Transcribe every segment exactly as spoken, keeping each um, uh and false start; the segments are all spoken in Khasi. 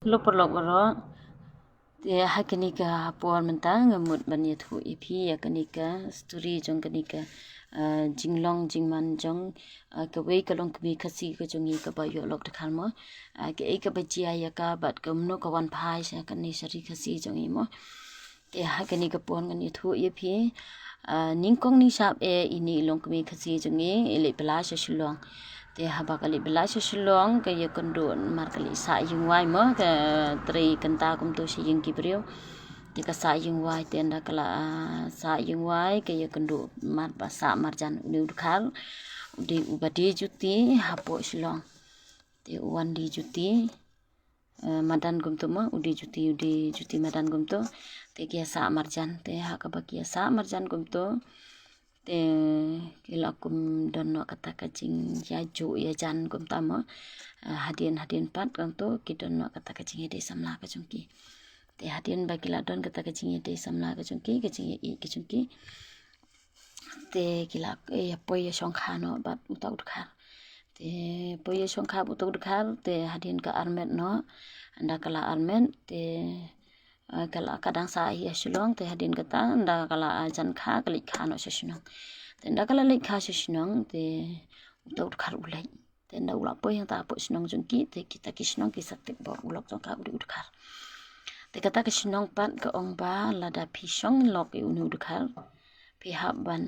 Hello paralok baroh. Te ha kane ka por mynta nga mut ban ïathuh ïa phi ïa kane ka story jong kane ka, ah, jinglong jingman jong, ah, kawei ka longkmie Khasi ka jong ngi kaba ïoh lok dkhar mo. Ah, kaei kaba jia ïa ka bad kumno ka wan phai sha kane sha ri Khasi jong ngi mo. Te ha kane ka por ngan ïathuh ïa phi. Ah, nyngkong nyngshap eh ine i longkmie Khasi jong ngi i leit bylla sha Shillong. Te haba ka leit bylla sha Shillong ka ïakynduh namar ka leit sah ïing wai mo, ka trei kynta kumto sha ïing ki briew. Te ka sah ïing wai, te ynda ka la, ah, sah ïing wai ka ïakynduh mar ba sah marjan une u dkhar. U dei uba die juti hapoh Shillong. Te u wan die juti, eh, madan kumto mo, u die juti, u die juti madan kumto. Te ki ïa sah marjan, te ha kaba ki ïa sah marjan kumto. Te ki la kum don noh kata ka jingïajuh ïajan kumta mo. Ah, hadien hadien pat kumto ki don noh kata ka jingïadei samla ka jong ki. Te hadien ba ki la don kata ka jingïadei samla ka jong ki, ka jingïaid ka jong ki. Te ki la, eh, ïa poi ïa shongkha noh bad uta u dkhar. Te poi ïa shongkha bad uta u dkhar, te hadien ka armet noh, ynda ka la armet, te, eh, ka la ka dang sah hi ha Shillong, te hadien kata, ynda ka la, ah, jan kha, ka leit kha noh sha shnong. Te ynda ka la leit kha sha shnong, te uta u dkhar u leit. Te ynda u la poi hangta hapoh shnong jong ki, te kita ki shnong ki sa tip ba u lok jong ka u dei u dkhar. Te kata ka shnong pat ka ong ba lada phi shong lok ïa une u dkhar, phi hap ban,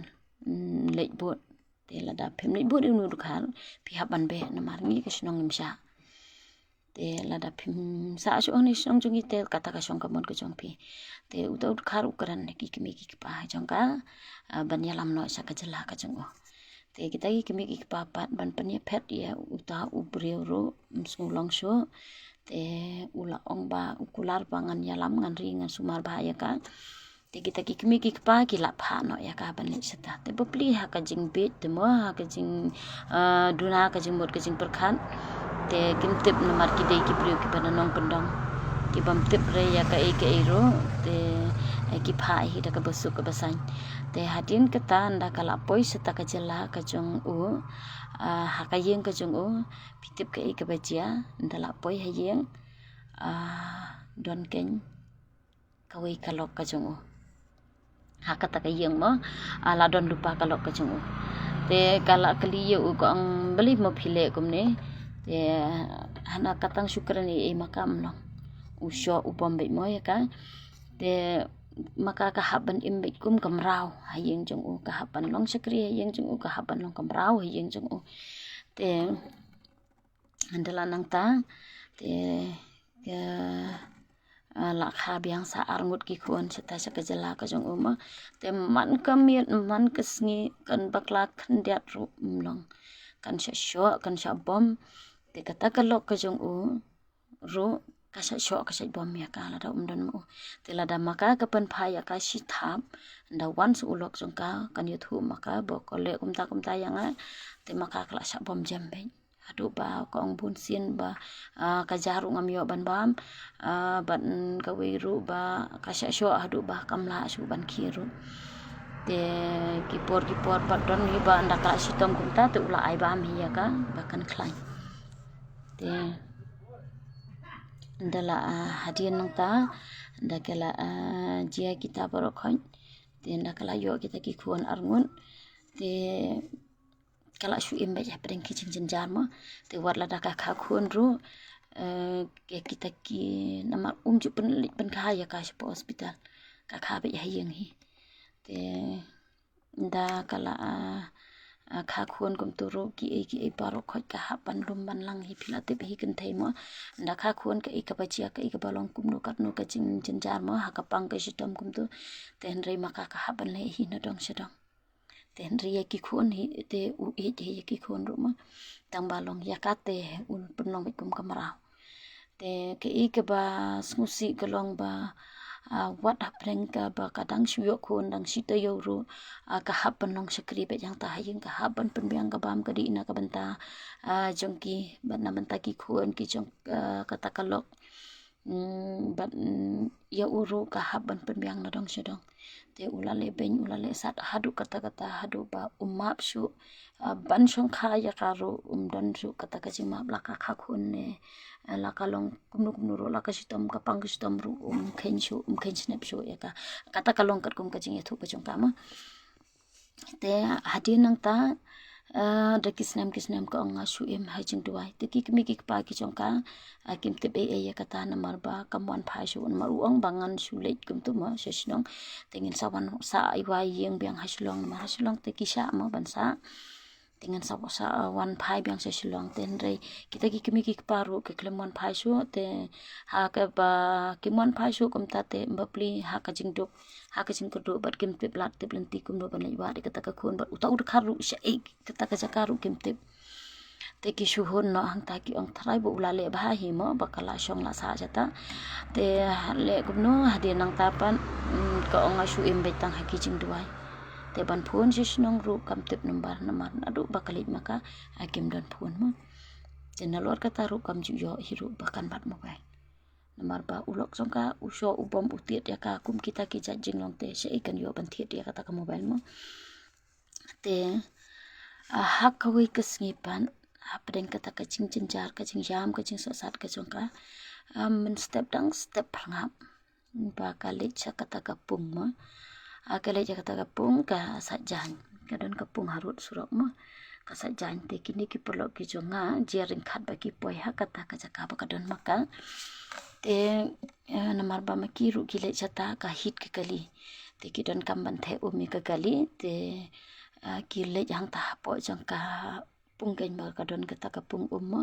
mm, leit bud. Te lada phim leit bud ïa une u dkhar, phi hap ban beh namar ngi ka shnong ngim shah. Te lada phim sah shuh ha une u shnong jong ngi te kata ka shong ka mon ka jong phi. Te uta u dkhar u kren ïa ki kmie ki kpa jong ka, ah, ban ïalam noh sha ka jylla ka jong u. Te kita ki kmie ki kpa pat ban pynïaphet ïa uta u briew ruh, ym sngew long shuh. Te u la ong ba u kular ba ngan ïalam, ngan ri, ngan sumar bha ïa ka. Te kita ki kmie ki kpa ki la phah noh ïa ka ban leit shata. Te bapli ha ka jingbieit te mo, ha ka jing, ah, duna, ka jingmut, ka jingpyrkhat. Te kim tip namar ki dei ki briew kiba na nongkyndong. Ki bym tip re ïa kaei kaei ruh, te, eh, ki phah hi da kaba suk kaba saiñ. Te hadien kata ynda ka la poi shata ka jylla ka jong u, ah, ha ka ïing ka jong u, phi tip kaei kaba jia, ynda la poi ha ïing, ah, don keiñ kawei ka lok ka jong u. Ha kata ka ïing mo, ah, la don lypa ka lok ka jong u. Te ka la kylli ïa u ka ong balei mo phi leh kumne. Te hana ka tang shu kren ei ei ma ka, ym long. U shoh u bom beit mo ïa ka. Te ma ka ka hap ban im beit kum ka mraw ha ïing jong u, ka hap ban long shakri ha ïing jong u, ka hap ban long ka mraw ha ïing jong u. Te ynda la nangta, te, eh, eh, la kha biang sa arngut ki khun shata sha ka jylla ka jong u mo. Te man ka miet, man ka sngi, kan bakla khyndiat ruh ym long. Kan shah shoh, kan shah bom. Te kata ka lok ka jong u ruh ka shah shoh, ka shah bom ïa ka lada um don ma u. Te lada ma ka ka pynphai ïa ka shi thap, ynda wan sha u lok jong ka, kan ïathuh ma ka ba ka leh kumta kumta ïa nga. Te ma ka ka la shah bom jem beit. Haduh ba ka ong bun sien ba, ah, ka ja ruh ngam ïoh ban bam, ah, bad, mm, kawei ruh ba ka shah shoh haduh ba kam lah shuh ban khie ruh. Te ki por ki por pat don hi ba ynda ka la shitom kumta te u la ai bam hi ïa ka ba kan khlaiñ. Te ynda la, ah, hadien nangta, ynda ka la, ah, jia kita baroh khoit. Te ynda ka la ïoh kita ki khun arngut. Te ka la shu im beit hapdeng ki jingjynjar mo. Te wat lada ka kha khun ruh, eh, ïa kita ki, namar um ju pynleit pynkha ïa ka shapoh hospital. Ka kha beit ha ïing hi. Te ynda ka la, ah, ah, kha khun kumta ruh kiei kiei baroh khoit ka hap ban lum ban lang hi, phi la tip hi kynthei mo. Ynda kha khun kaei kaba jia, kaei kaba long, kumno katno ka jingjynjar mo, ha ka pang ka shitom kumta. Te hynrei ma ka ka hap ban leh hi na dong sha dong. Te hynrei ïa ki khun hi, te u ïeit hi ïa ki khun ruh mo. Tang ba long ïa ka te un pynlong beit kum ka mraw. Te kaei kaba sngewsih ka long ba, ah, wat hapdeng kaba ka dang shu ïoh khun, dang shi taïew ruh, ah, ka hap ban long shakri beit hangta ha ïing, ka hap ban pynbiang ka bam ka dih na ka bynta, ah, jong ki, bad na bynta ki khun ki jong, ah, kata ka lok. Mm, bad, mm, ïa u ruh ka hap ban pynbiang na dong sha dong. Te u la leh beiñ, u la leh sat haduh katta katta, haduh ba um map shuh, ah, ban shongkha ïa ka ruh, um don shuh kata ka jingmap, la ka kha khun ne, eh, la ka long kumno kumno ruh, la ka shitom ka pang ka shitom ruh, um kheiñ shuh, um kheiñ shnep shuh ïa ka. Kata ka long katkum ka jingïathuh ka jong ka ma. Te hadien nangta, eh, da ki snem ki snem ka ong nga shu im ha jingduwai. Te ki kmie ki kpa ki jong ka, ah, kim tip ei ei ïa kata namar ba kam wan phai shuh, namar u ong ba ngan shu leit kumtu ma sha shnong. Te ngin sa wan sa ai wai ïing biang ha Shillong, namar ha Shillong te ki shah ma ban sah. Te ngan sa, sa, ah, wan phai biang sha Shillong. Te hynrei kita ki kmie ki kpa ruh ki khlem wan phai shuh, te ha kaba kim wan phai shuh kumta te bapli ha ka jingduk, ha ka jingkyrduh bad kim tip lad tip lynti kumno ban leit wad ïa kata ka khun bad uta u dkhar ruh shaei kata ka jaka ruh kim tip. Te ki shu hun noh hangta ki ong tharai ba u la leh bha hi mo ba ka la shong la sah shata. Te leh kumno hadien nangta pat, mm, ka ong nga shu im beit tang ha ki jingduwai. Te ban phone sha shnong ruh kam tip number namar naduh ba ka leit ma ka, ah, kim don phone mo. Te nalor kata ruh kam ju ïoh hi ruh ba kan bat mobile. Namar ba u lok jong ka u shoh u bom u thied ïa ka kum kita ki jait jinglong, te shaei kan ïoh ban thied ïa kata ka mobile mo. Te, ah, ha kawei ka sngi pat hapdeng kata ka jingjynjar, ka jingïam, ka jingsohsat ka jong ka, ah, mynstep dang step pyrngap ba ka leit sha kata ka pung mo. Ah, ka leit sha kata ka pung ka sait jaiñ. Ka don ka pung harud surok mo. Ka sait jaiñ te kine ki paralok ki jong nga jia ryngkat ba ki poi ha kata ka jaka ba ka don ma ka. Te, eh, namar ba ma ki ruh ki leit shata ka hit ka kali. Te ki donkam ban theh um ïa ka kali. Te, eh, ki leit hangta hapoh jong ka pung keiñ ba ka don kata ka pung um mo.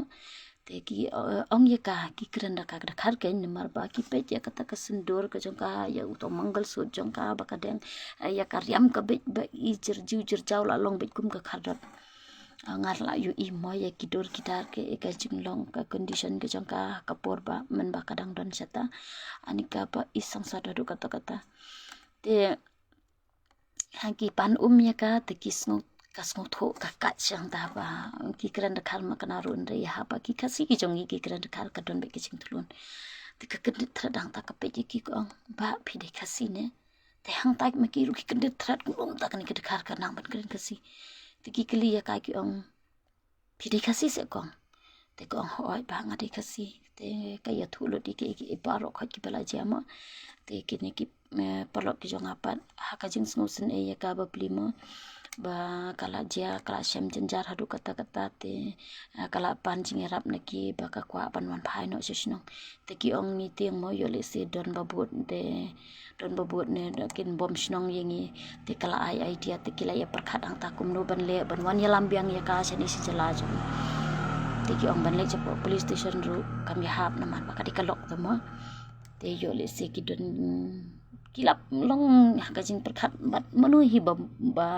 Te ki, eh, ong ïa ka ki kren da ka dkhar keiñ namar ba ki peit ïa kata ka sindur ka jong ka, ïa uto mangalsutra jong ka ba ka deng, eh, ïa ka riam ka beit ba i jyrjiw jyrjaw la long beit kum ka khardot. Ah, nga la ïohi mo ïa ki dur ki dar ka, ïa ka jinglong ka condition ka jong ka, ka por ba mynba ka dang don shata. Ani kaba i sangsot haduh katta katta. Te ha ki pan um ïa ka te ki sngew, ka sngewthuh ka kait shang ta ba ki kren dkhar ma ka na run re ha ba ki Khasi ki jong ngi ki kren dkhar ka don beit ka jingthlun. Te ka kyndit thret hangta ka peit ïa ki ka ong ba phi dei Khasi ne. Te hangta ma ki ruh ki kyndit thret kumta kane ka dkhar ka nang ban kren Khasi. Te ki kylli ïa ka ki ong phi dei Khasi se kong? Te ka ong hooid bah nga dei Khasi. Te ka ïathuh lut ïa ki, ïa ki baroh khoit kiba la jia mo. Te kine ki, eh, paralok ki jong nga pat ha ka jingsngewsynei ïa ka bapli mo ba ka la jia, ka la shem jynjar haduh katta katta te, eh, ka la pan jingïarap na ki ba ka kwah ban wan phai noh sha shnong. Te ki ong ngi tieng mo ïoh lehse don ba bud te, don ba bud ne da kin bom shnong ïa ngi. Te ka la ai idea te ki la ïa pyrkhat hangta kumno ban leh ban wan ïalam biang ïa ka shane sha jylla jong. Te ki ong ban leit shapoh police station ruh kam ïahap namar ba ka dei ka lok te mo. Te ïoh lehse ki don ki la long ha ka jingpyrkhat bad mano hi ba, ba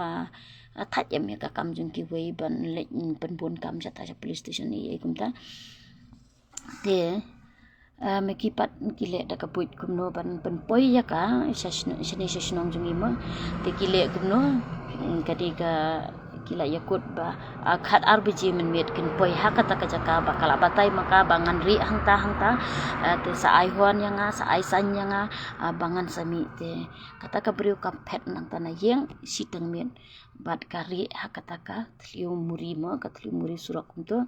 thait em ïa ka kam jong kiwei ban leit pynbun kam shata sha police station ei ei kumta. Te, eh, ma ki pat ki leh da ka buit kumno ban pynpoi ïa ka sha shn-, shane sha shnong jong ngi mo. Te ki leh kumno, mm, ka dei ka ki la ïakut ba, ah, khat ar baje mynmiet kin poi ha kata ka jaka ba ka la batai ma ka ba ngan rieh hangta hangta. Ah, te sa ai huan ïa nga, sa ai saiñ ïa nga, ah, ba ngan sa mih. Te kata ka briew kam phet nangta na ïing shi tang miet. Bad ka rieh ha kata ka thliew muri mo, ka thliew muri surok kumto.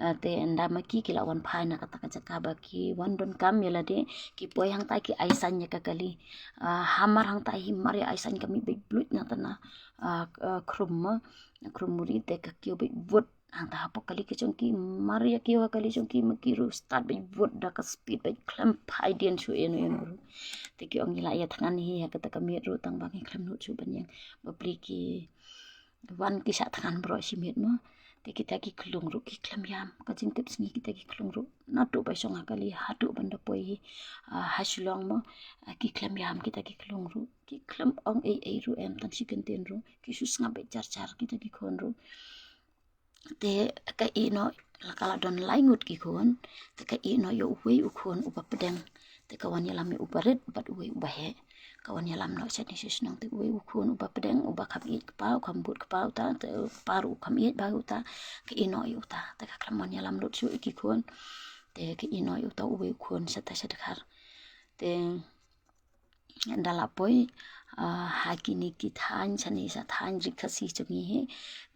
Ah, te ynda ma ki ki la wan phai na kata ka jaka ba ki wan donkam ïa lade, ki poi hangta ki ai saiñ ïa ka kali. Ah, hamar hangta hi mar ïa ai saiñ ka mih beit bluit nangta na, ah, ah, khrum mo, khrum muri te ka kiew beit vot hangta hapoh kali ka jong ki, mar ïa kiew ha kali jong ki ma ki ruh start beit vot da ka speed beit khlem phai dien shuh ïano ïano ruh. Te ki ong ngi la ïa thngan hi ha kata ka miet ruh tang ba ngi khlem nud shuh ban ïeng. Bapli ki wan ki shah thngan baroh shi miet mo. Te kita ki khlung ruh ki khlem ïam. Ka jingtip sngi kita ki khlung ruh naduh ba shong ha kali haduh ban da poi hi, ah, ha Shillong mo. Ah, ki khlem ïam kita ki khlung ruh. Ki khlem ong ei ei ruh em tang shi kyntien ruh. Ki shu sngap beit jar jar kita ki khun ruh. Te ka ïeh noh, la ka la don lai ngut ki khun. Te ka ïeh noh ïa uwei u khun uba pdeng. Te ka wan ïalam ïa uba rit bad uwei uba heh. Ka wan ïalam noh shane sha shnong te uwei u khun uba pdeng, uba kham ïeit kpa, u kham bud kpa uta, te u kpa ruh u kham ïeit bha uta. Ka ïeh noh ïa uta. Te ka khlem wan ïalam lut shuh ïa ki khun. Te ka i noh ïa uta uwei u khun shata sha dkhar. Te ynda la poi, ah, ha kine ki thaiñ, shane sha thaiñ ri Khasi jong ngi hi.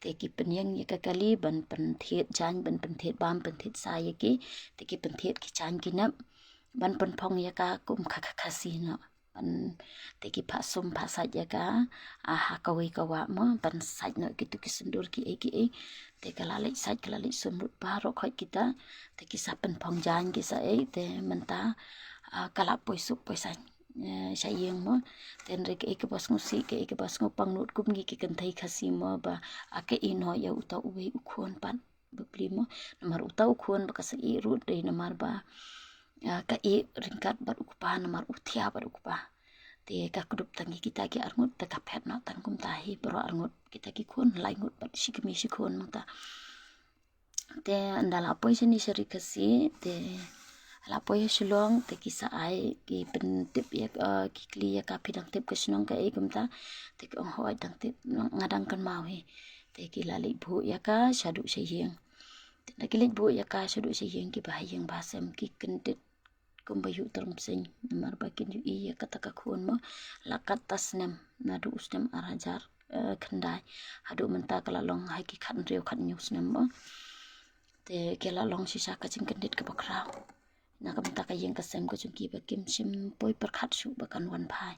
Te ki pynïeng ïa ka kali ban pynthied jaiñ, ban pynthied bam, pynthied sa ïa ki. Te ki pynthied ki jaiñ ki nep ban pynphong ïa ka kum ka, ka Khasi noh. Ban, te ki phah sum phah sait ïa ka, ah, ha kawei ka wah mo, ban sait noh kitu ki sindur ki ei ki ei. Te ka la leit sait, ka la leit sum lut baroh khoit kita. Te ki sa pynphong jaiñ ki sa ei, te mynta, ah, ka la poi suk poi saiñ, eh, sha ïing mo. Te hynrei kaei kaba sngewsih, kaei kaba sngewpang nud kum ngi ki kynthei Khasi mo ba, ah, ka i noh ïa uta uwei u khun pat. Bapli mo, namar uta u khun ba ka sa ïeh ruh dei namar ba, ah, ka ïeh ryngkat bad u kpa, namar u thiah bad u kpa. Te ka kdup tang ïa kita ki arngut, te ka phet noh tang kumta hi baroh arngut, kita ki khun, lai ngut bad shi kmie shi khun nangta. Te ynda la poi shane sha ri Khasi, te la poi ha Shillong, te ki sa ai, ki pyntip ïa, eh, ki kylli ïa ka, phi dang tip ka shnong kaei kumta. Te ki ong hooid dang tip, nga dang kynmaw hi. Te ki la leit buh ïa ka shaduh sha ïing. Te ynda ki leit buh ïa ka shaduh sha ïing, ki bahaïing bahasem ki kyndit kumba ïuh tyrpeng, namar ba kin ïohi ïa kata ka khun mo. La katto snem, naduh u snem ar hajar, eh, khyndai haduh mynta ka la long ha ki khathynriew khathynñiew snem mo. Te ka la long shisha ka jingkyndit kaba khraw. Na ka bynta ka ïing ka sem ka jong ki ba kim shym poi pyrkhat shuh ba kan wan phai.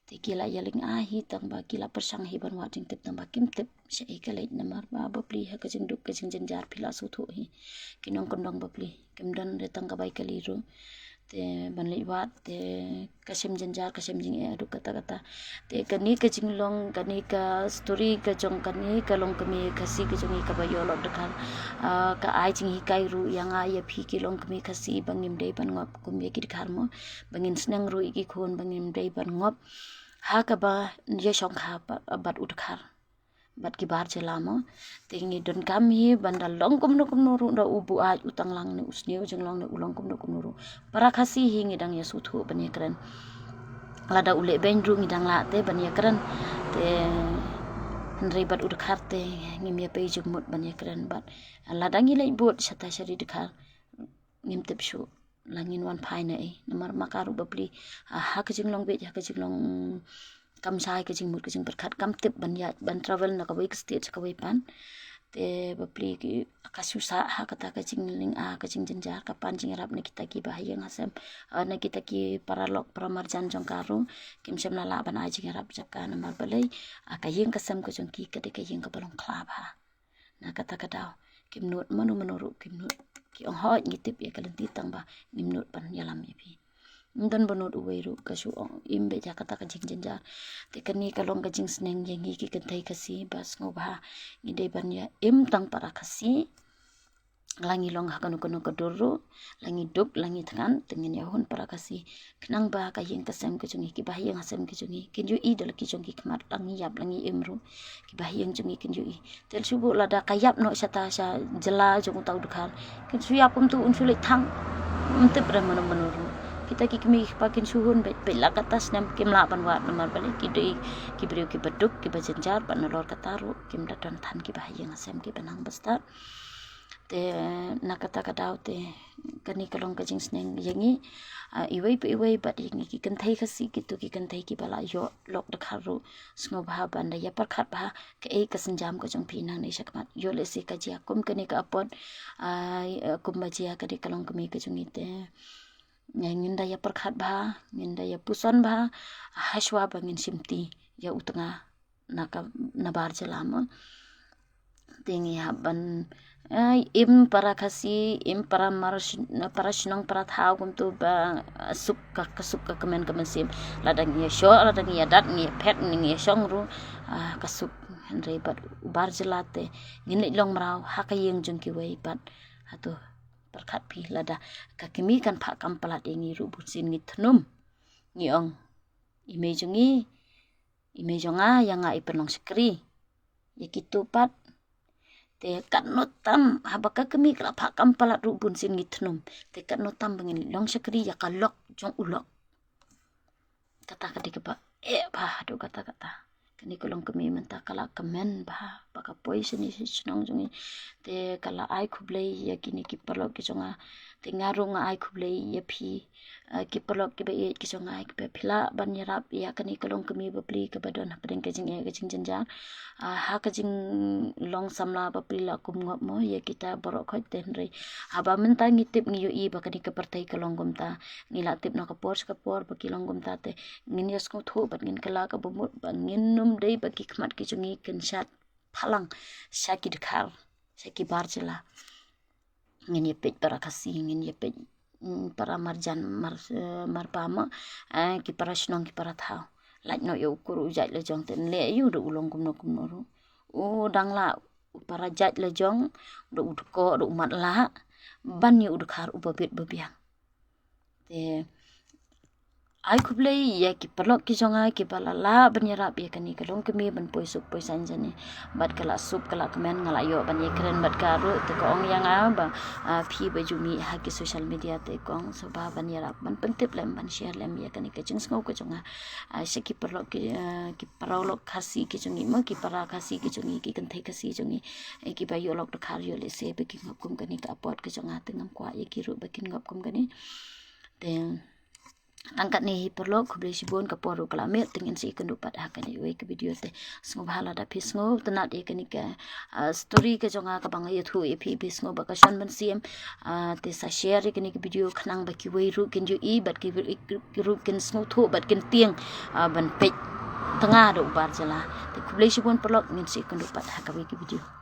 Te ki la ïaling ah hi tang ba ki la pyrshang hi ban wad jingtip tang ba kim tip shaei ka leit namar ba bapli ha ka jingduk ka jingjynjar phi la sngewthuh hi. Ki nongkyndong bapli kim don re tang ka bai kali ruh. Te ban leit wad te ka shem jynjar ka shem jingeh haduh katta katta. Te kane ka jinglong, kane ka story ka jong kane ka longkmie Khasi ka jong ngi kaba ïoh lok dkhar, ah, ka ai jinghikai ruh ïa nga ïa phi ki longkmie Khasi ba ngim dei ban ngop kum ïa ki dkhar mo. Ba ngin sneng ruh ïa ki khun ba ngim dei ban ngop ha kaba ïashongkha bad u dkhar bad ki bar jylla mo. Te ngi donkam hi ban da long kumno kumno ruh, da u buaid u tanglang ne u sniew jinglong ne u long kumno kumno ruh, para Khasi hi ngi dang ïa sngewthuh ban ïa kren. Lada u lehbeiñ ruh ngi dang lah te ban ïa kren. Te hynrei bad u dkhar te ngim ïa pei jingmut ban ïa kren bad lada ngi leit bud shata sha ri dkhar ngim tip shuh la ngin wan phai na ei. Namar ma ka ruh bapli, ah, ha ka jinglong beit, ha ka jinglong kam shai, ka jingmut ka jingpyrkhat, kam tip ban ïaid ban travel na kawei ka state sha kawei pat. Te bapli ki ka shu sah ha kata ka jingling, ah, ka jingjynjar, ka pan jingïarap na kita ki bahaïing hasem, ah, na kita ki paralok paramarjan jong ka ruh. Kim shym la lah ban ai jingïarap jaka namar balei, ah, ka ïing ka sem ka jong ki ka dei ka ïing kaba long khlap ha. Na kata ka daw kim nud mano mano ruh kim nud. Ki ong hooid ngi tip ïa ka lynti tang ba ngim nud ban ïalam ïa phi. Ym don ba nud uwei ruh, ka shu ong im beit ïa kata ka jingjynjar. Te kane ka long ka jingsneng ïa ngi ki kynthei Khasi ba sngewbha ngi dei ban ïa im tang para Khasi. La ngi long ha kano kano ka dur ruh, la ngi duk la ngi thngan, te ngin ïa hun para Khasi. Khnang ba ka ïing ka sem ka jong ngi, ki bahaïing hasem ka jong ngi kin ïohi da la ki jong ki khmat, la ngi ïap la ngi im ruh ki bahaïing jong ngi kin ïohi. Te shu buh lada ka ïap noh shata sha jylla jong uta u dkhar, kin shu ïap kumtu un shu leit thang. Ym tip re mano mano ruh. Kita ki kmie ki kpa kin shu hun beit beit la katta snem kim lah ban wad namar balei ki dei ki briew kiba duk kiba jynjar bad nalor kata ruh kim da don than ki bahaïing hasem kiba nang ba stad. Te na kata ka daw te kane ka long ka jingsneng ïa ngi, ah, iwei pa iwei bad ïa ngi ki kynthei Khasi, kito ki kynthei kiba la ïoh lok dkhar ruh, sngewbha ban da ïa pyrkhat bha kaei ka sienjam ka jong phi nangne shakhmat. Ïoh lehse ka jia kum kane ka apot, ah, kumba jia kane ka longkmie ka jong ngi te. Ngin da ïa pyrkhat bha, ngin da ïa puson bha hashwa ba ngin shimti ïa u tnga na ka, na bar jylla mo. Te ngi hap ban, eh, im para Khasi, im para mar, para shnong, para thaw kumtu ba, eh, suk ka, ka suk ka kmen ka mynsiem. Lada ngi ïa shoh, lada ngi ïa dat, ngi ïa phet, ngi ïa shong ruh, ah, ka suk. Hynrei bad u bar jylla te ngin leit long mraw ha ka ïing jong kiwei bad hato pyrkhat phi lada ka kmie kan phah kam palat ïa ngi ruh bunsien ngi thnum. Ngi ong i mei jong ngi, i mei jong nga, ïa nga i pynlong shakri. Ïa kito pat. Te katno tam haba ka kmie ka la phah kam palat ruh bunsien ngi thnum. Te katno tam ba ngin long shakri ïa ka lok jong u lok. Kata ka dei kaba eh bha haduh katta katta. Kane ka longkmie mynta ka la kmen bha ba ka poi shane sha shnong jong ngi. Te ka la ai khublei ïa kine ki paralok ki jong nga. Te nga ruh nga ai khublei ïa phi, ah, ki paralok kiba ïeit ki jong nga, kiba phi lah ban ïarap ïa kane ka longkmie bapli kaba don hapdeng ka jingeh ka jingjynjar. Ah, ha ka jinglong samla bapli la kum ngop mo ïa kita baroh khoit, te hynrei haba mynta ngi tip, ngi ïohi ba kane ka pyrthei ka long kumta. Ngi la tip na ka por sha ka por ba ki long kumta, te ngin ïa sngewthuh bad ngin kylla kaba mut ba ngin nym dei ba ki khmat ki jong ngi kin shad phalang sha ki dkhar, sha ki bar jylla. Ngin ïa peit para Khasi, ngin ïa peit, mm, para marjan, mar, eh, marpa ma, eh, ki para shnong, ki para thaw. Lait noh ïa u kur u jait la jong, te leh ïa u da u long kumno kumno ruh. U dang lah u para jait la jong, da u dkoh, da u matlah ban ïa u dkhar uba bit ba biang. Te ai khublei ïa ki paralok ki jong nga kiba la lah ban ïarap ïa kane ka longkmie ban poi suk poi saiñ jong ngi. Bad ka la suk ka la kmen, nga la ïoh ban ïakren bad ka ruh, te ka ong ïa nga ba, ah, phi ba ju mih ha ki social media, te kong sngewbha ban ïarap, ban pyntip lem, ban share lem ïa kane ka jingsngew ka jong nga. Ah, sha ki paralok ki, ah, ki paralok Khasi ki jong ngi mo, ki para Khasi ki jong ngi, ki kynthei Khasi jong ngi, eh, kiba ïoh lok dkhar ïoh lehse ba ki ngop kum kane ka apot ka jong nga, te ngam kwah ïa ki ruh ba kin ngop kum kane. Te tang katne hi paralok, khublei shibun, ka por ruh ka la miet, te ngin sa ïakynduh pat ha kane kawei ka video. Te sngewbha lada phi sngewtynnad ïa kane ka, ah, story ka jong nga kaba nga ïathuh ïa phi, phi sngew ba ka shon mynsiem, ah, te sa share ïa kane ka video khnang ba kiwei ruh kin ïohi bad ki, ki ruh kin sngewthuh bad kin tieng, ah, ban peit tnga da u bar jylla. Te khublei shibun paralok, ngin sa ïakynduh pat ha kawei ka video.